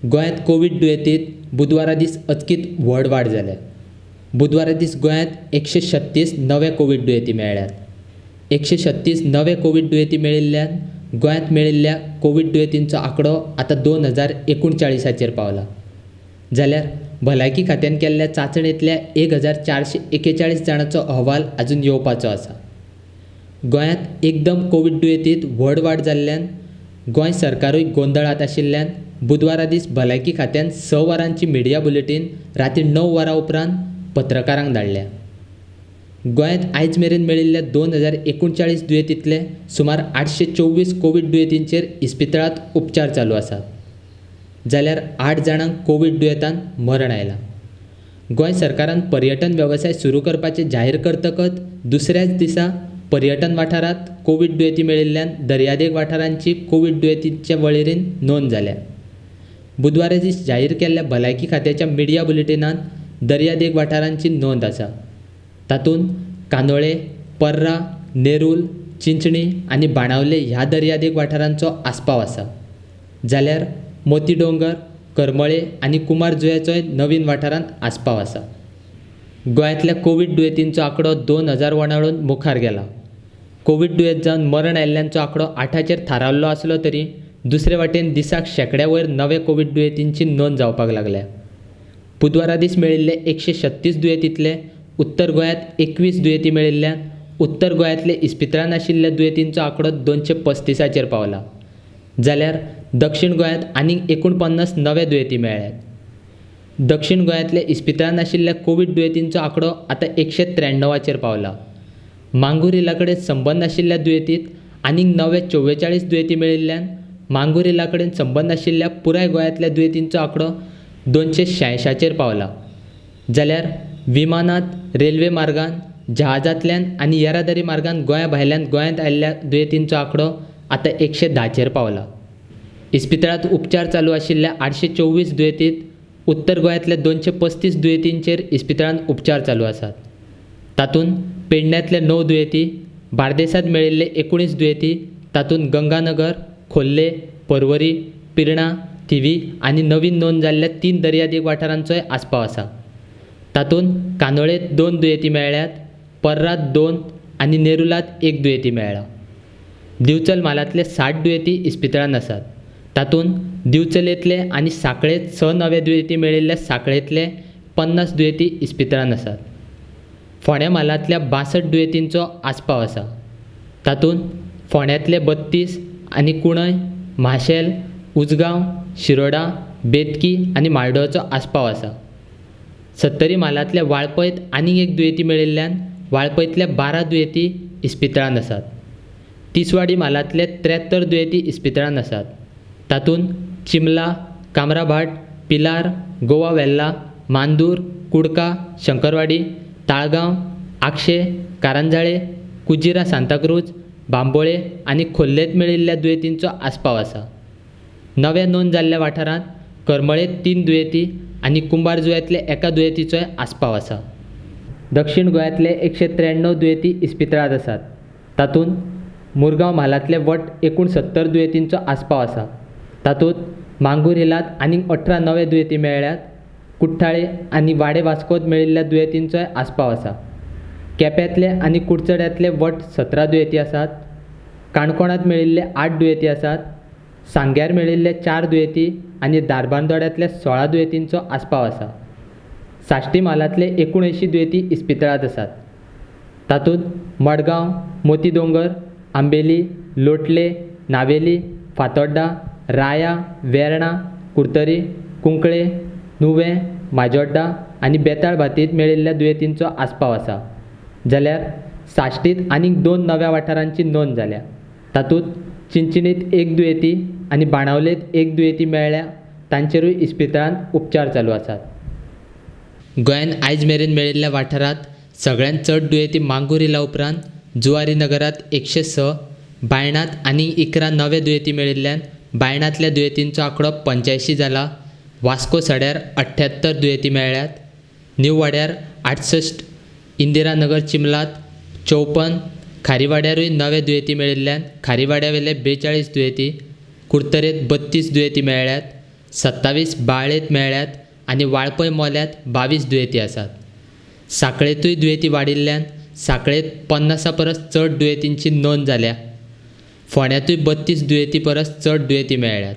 गोंयांत कोवीड दुयेंतींत बुधवारा दीस अचकीत व्हड वाड जाल्या. बुधवारा दीस गोंयांत 136 नवे कोवीड दुयेंती मेळ्ळ्यात. 136 नवे कोवीड दुयेंती मेळिल्ल्यान गोंयांत मेळिल्ल्या कोवीड दुयेंतींचो आंकडो आतां 2039 पावला. जाल्यार भलायकी खात्यान केल्ल्या चांचणेंतल्या 1441 जाणांचो अहवाल अजून येवपाचो आसा. गोंयांत एकदम कोवीड दुयेंतींत व्हड वाड जाल्ल्यान गोंय सरकारूय गोंदळांत आशिल्ल्यान बुधवारा दीस भलायकी खात्यान 6 वरांची मिडिया बुलेटीन राती 9 वरां उपरांत पत्रकारांक धाडल्या. गोंयांत आयज मेरेन मेळिल्ल्या 2039 दुयेंतींतले सुमार 824 कोवीड दुयेंतींचेर इस्पितळांत उपचार चालू आसात. जाल्यार 8 जाणांक कोवीड दुयेंतान मरण आयलां. गोंय सरकारान पर्यटन वेवसाय सुरू करपाचें जाहीर करतकच दुसऱ्याच दिसा पर्यटन वाठारांत कोवीड दुयेंती मेळिल्ल्यान दर्यादेग वाठारांची कोवीड दुयेंतींच्या वळेरेन नोंद जाल्या. बुधवारा दीस जाहीर केल्ल्या भलायकी खात्याच्या मिडिया बुलेटिनांत दर्यादेग वाठारांची नोंद आसा. तातूंत कांदोळे, पर्रा, नेरूल, चिंचणी आनी बाणावले ह्या दर्यादेग वाठारांचो आस्पाव आसा. जाल्यार मोती दोंगर, करमळे आनी कुमार जुंव्याचोय नवीन वाठारांत आस्पाव आसा. गोंयांतल्या कोवीड दुयेंतींचो आंकडो 2000 वणाळून मुखार गेला. कोवीड दुयेंत जावन मरण आयिल्ल्यांचो आंकडो 8चेर थारावल्लो आसलो तरी दुसरे वाटेन दिसाक शेंकड्या वयर नवे कोवीड दुयेंतींची नोंद जावपाक लागल्या. बुधवारा दीस मेळिल्ले 136 दुयेंतींतले उत्तर गोंयांत 21 दुयेंती मेळिल्ल्यान उत्तर गोंयांतले इस्पितळांत आशिल्ल्या दुयेंतींचो आंकडो 235चेर पावला. जाल्यार दक्षिण गोंयांत आनीक 49 नवे दुयेंती मेळ्ळ्यात. दक्षिण गोंयांतले इस्पितळांत आशिल्ल्या कोवीड दुयेंतींचो आंकडो आतां 193चेर पावला. मांगूर हिला कडेन संबंद आशिल्ल्या दुयेंतींत आनीक नवे 44 दुयेंती मेळिल्ल्यान मांगूर हिला कडेन संबंद आशिल्ल्या पुराय गोंयांतल्या दुयेंतींचो आंकडो 286चेर पावला. जाल्यार विमानांत, रेल्वे मार्गान, जहाजांतल्यान आनी येरादारी मार्गान गोंया भायल्यान गोंयांत आयिल्ल्या दुयेंतींचो आंकडो आतां 110चेर पावला. इस्पितळांत उपचार चालू आशिल्ल्या 824 दुयेंतींत उत्तर गोंयांतल्या 235 दुयेंतींचेर इस्पितळांत उपचार चालू आसात. तातूंत पेडण्यांतले 9 दुयेंती, बार्देसांत मेळिल्ले 19 दुयेंती, तातूंत गंगानगर, खोर्ले, पर्वरी, पिर्णा, थिवी आनी नवीन नोंद जाल्ल्या 3 दर्यादेग वाठारांचोय आस्पाव आसा. तातूंत कांदोळेंत 2 दुयेंती मेळ्ळ्यात, पर्रात 2 आनी नेरुलांत 1 दुयेंती मेळ्ळा. दिवचल म्हालांतले 60 दुयेंती इस्पितळांत आसात. तातूंत दिवचलेंतले आनी सांखळेंत 6 नवे दुयेंती मेळिल्ल्या सांखळेंतले 50 दुयेंती इस्पितळांत आसात. फोंड्या म्हालांतल्या 62 दुयेंतींचो आस्पाव आसा. तातूंत फोंड्यांतले 32 आनी कुणय, माशेल, उजगांव, शिरोडा, बेतकी आनी मार्डोळचो आस्पाव आसा. सत्तरी म्हालांतल्या वाळपयत आनीक 1 दुयेंती मेळिल्ल्यान वाळपयतल्या 12 दुयेंती इस्पितळांत आसात. तिसवाडी म्हालांतले 73 दुयेंती इस्पितळांत आसात. तातूंत चिमला, कामराभाट, पिलार, गोवा वेल्ला, मांदूर, कुडका, शंकरवाडी, ताळगांव, आगशे, कारंजाळे, कुजिरा सांताक्रूज, बांबोळे आनी खोर्लेंत मेळिल्ल्या दुयेंतींचो आस्पाव आसा. नव्या नोंद जाल्ल्या वाठारांत करमळेंत 3 दुयेंती आनी कुंभार जुंव्यांतल्या 1 दुयेंतीचोय आस्पाव आसा. दक्षिण गोंयांतले 193 दुयेंती इस्पितळांत आसात. तातूंत मुरगांव म्हालांतले वट्ट 69 दुयेंतींचो आस्पाव आसा. तातूंत मांगूर हिलांत आनीक 18 नवे दुयेंती मेळ्ळ्यात. कुठ्ठाळे आनी वाडे वास्कोत मेळिल्ल्या दुयेंतींचोय आस्पाव आसा. केप्यांतले आनी कुडचड्यांतले वट्ट 17 दुयेंती आसात. काणकोणांत मेळिल्ले 8 दुयेंती आसात. सांग्यार मेळिल्ले 4 दुयेंती आनी धारबांदोड्यांतल्या 16 दुयेंतींचो आस्पाव आसा. साश्टी म्हालांतले 79 दुयेंती इस्पितळांत आसात. तातूंत मडगांव, मोती दोंगर, आंबेली, लोटले, नावेली, फातोड्डा, राया, वेर्णा, कुर्तरी, कुंकळे, नुवें, माजोड्डा आनी बेताळ भातीत मेळिल्ल्या दुयेंतींचो आस्पाव आसा. जाल्यार साश्टीत आनीक 2 नव्या वाठारांची नोंद जाल्या. तातूंत चिंचिणींत 1 दुयेंती आनी बाणावलेंत 1 दुयेंती मेळ्ळ्या. तांचेरूय इस्पितळांत उपचार चालू आसात. गोंयांत आयज मेरेन मेळिल्ल्या वाठारांत सगळ्यांत चड दुयेंती मांगूर हिला उपरांत जुवारी नगरांत 106, बायणांत आनीक 11 नवे दुयेंती मेळिल्ल्यान बायणांतल्या दुयेंतींचो आंकडो 85 जाला. वास्को सड्यार 78 दुयेंती मेळ्ळ्यात. न्यू वाड्यार 68, इंदिरा नगर चिमलात 54, खारीवाड्यारूय नवे दुयेंती मेळिल्ल्यान खारीवाड्यावेले 42 दुयेंती, कुडतरेंत 32 दुयेंती मेळ्ळ्यात. 27 बाळ्ळेंत मेळ्ळ्यात आनी वाळपय मोल्यात 22 दुयेंती आसात. सांखळेंतूय दुयेंती वाडिल्ल्यान सांखळेंत 50 परस चड दुयेंतींची नोंद जाल्या. फोंड्यांतूय 32 दुयेंती परस चड दुयेंती मेळ्ळ्यात.